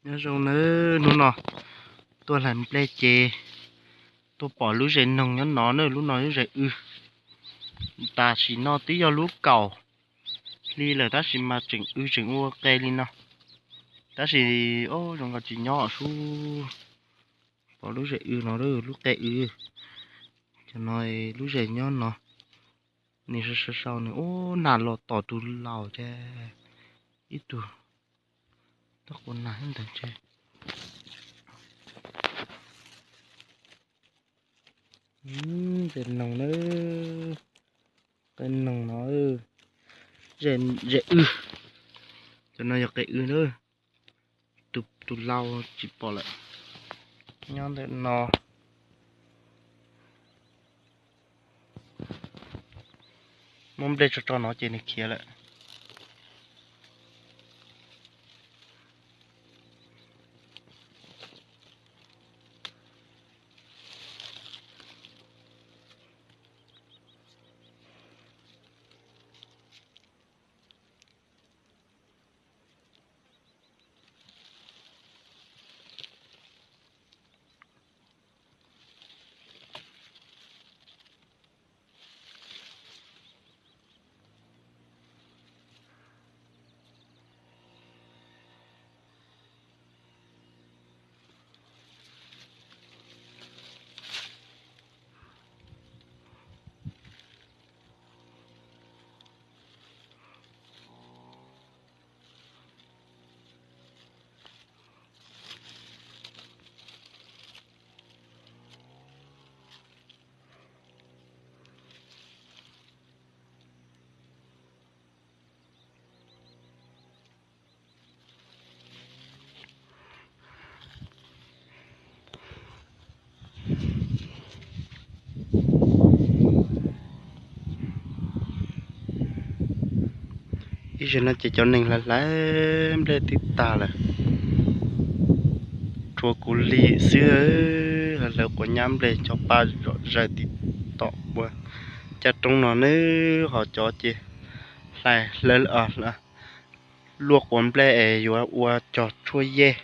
Nyob zoo nawb, hnub no tuaj hlais nplej ces tuaj pom lub zes noog nyob no na, lub no lub zes w. Tam sim no twb yog lub kaum hli lawm tab sis mas tseem w tseem ua qe li no. Tab sis zoo nkaus tsis nyob sub, pom lub zes w no, lub qe w. Cov no lub zes nyob no, nws sau sau sau nws ub nag los tom tus laus ces ib tug toj quas nag ntawd ntshe. Zes noog na, qe noog no, zes w, cov no yog qe w na. Tus laus tsis pom lawm, nyob ntawm no. Muab nplej tso tso no ces nws khiav lawm. Ib zaug no ces cov neeg hlawv hlawv nplej twb tag lawm, tshuav kuv li xwb hlawv hlawv quav nyab nplej cog pa zom zaws tim tom ua caj roob no nawb. Ho cov ces hlais hlawv luaj quav nplej es yuav ua cog tshuaj yej.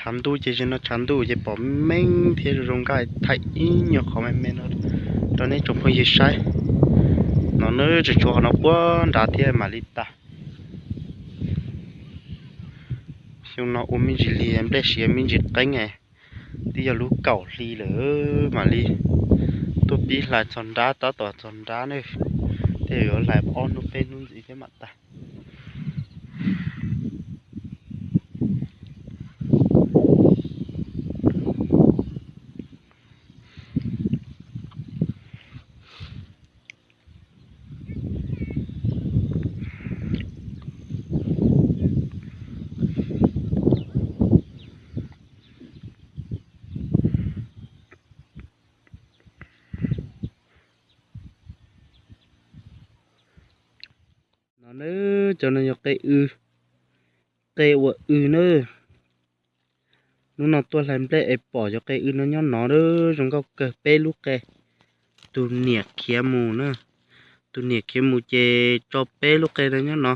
Tshav ntuj ces zaum no tshav ntuj ces pom meej thiab zoo zoo nkauj, thaij ib nyuag qhov me me no rau nej tsoom phooj ywg saib. No nawb, tseem tshuav qhov no puag nrad thiab mam li tag. Xyoo no ua me ntsis lig, nplej siav me ntsis qeeb, twb yog lub kaum hli lawm mam li tuaj pib hlais txog nrab, tab tom txog nrab ne, tej zaum yuav hlais ob hnub peb hnub ntxiv thiab mam tag. No nawb, cov no yog qe w, qe ua w nawb. Hnub no tuaj hlais nplej es pom cov qe w no nyob no, zoo nkauj kawg, peb lub qe. Tus niam khiav mus na, tus niam khiav mus ces tso peb lub qe no nyob no.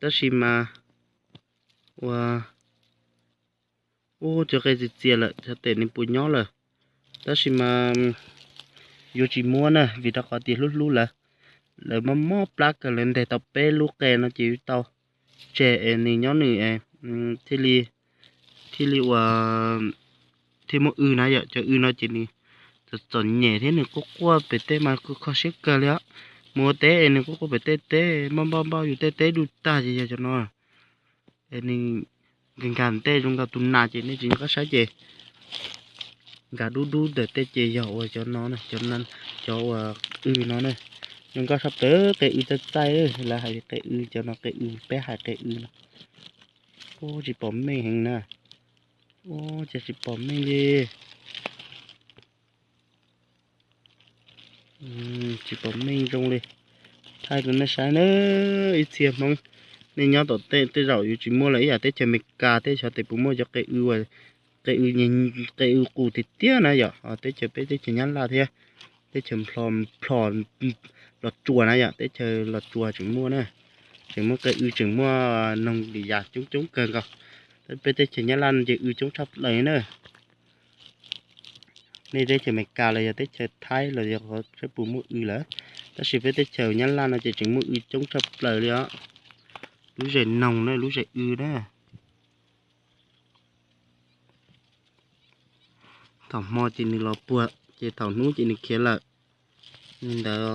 Tab sis mas ua ub, cov qe txias txias lawm, xyov tes nws puas nyob lawm. Tab sis mas yuav tsis muab na, vim rau qhov tias hlub hlub lawv, lawv mob mob plab kawg, lawv ntes tau peb lub qe no ces yuav tau tseg es nws nyob nws thiaj li, thiaj li ua, thiaj muaj w na yom. Cov w no ces nws txom txom nyem thiab nws quaj quaj pem teb mas kuj kho siab kawg li os. Mus ua teb es nws quaj quaj pem tej teb, npauj npauj npauj yus tej teb du tag ces yog cov no. Es nws nkag nkag tej zoo nkaus tus nas ces nej tsis nco qab saib ces nkag dub dub ntawm tej ces yog ua cov no, cov, cov ua w no na. Zoo nkauj sab plaws, qe w txaij txaij, lawv hais qe w, cov no qe w, peb hais qe w no. Ub, tsis pom meej heev na. Ub, cas tsis pom meej li. Tsis pom meej zoo li. Thaij rau nej saib na, ib txhia Hmoob Nej nyob tom tej tej zaum yuav tsis muaj lawm ib yam teb chaws Amelikas thiab xyov tes puas muaj cov qe w, qe w, qe w qus tiag tiag na yom. Teb chaws peb teb chaws Nyab Laj thiab teb chaws Nplog, Nplog, Los Tsuas na yom, teb chaws Los Tsuas tseem muaj na, tseem muaj qe w, tseem muaj noog li yas coob coob kawg nkaus. Peb teb chaws Nyab Laj no ces w coob tshaj plaws na. Nej teb chaws Amelikas los yog teb chaws Thaib los yog qhov saib puas muaj w lawm, tab sis peb teb chaws Nyab Laj no ces tseem muaj w coob tshaj plaws li os. Lub zem noog na, lub zem w na. Thaum hmo ces nws los puag, ces thaum hnub ces nws khiav lawm. Li ntawd.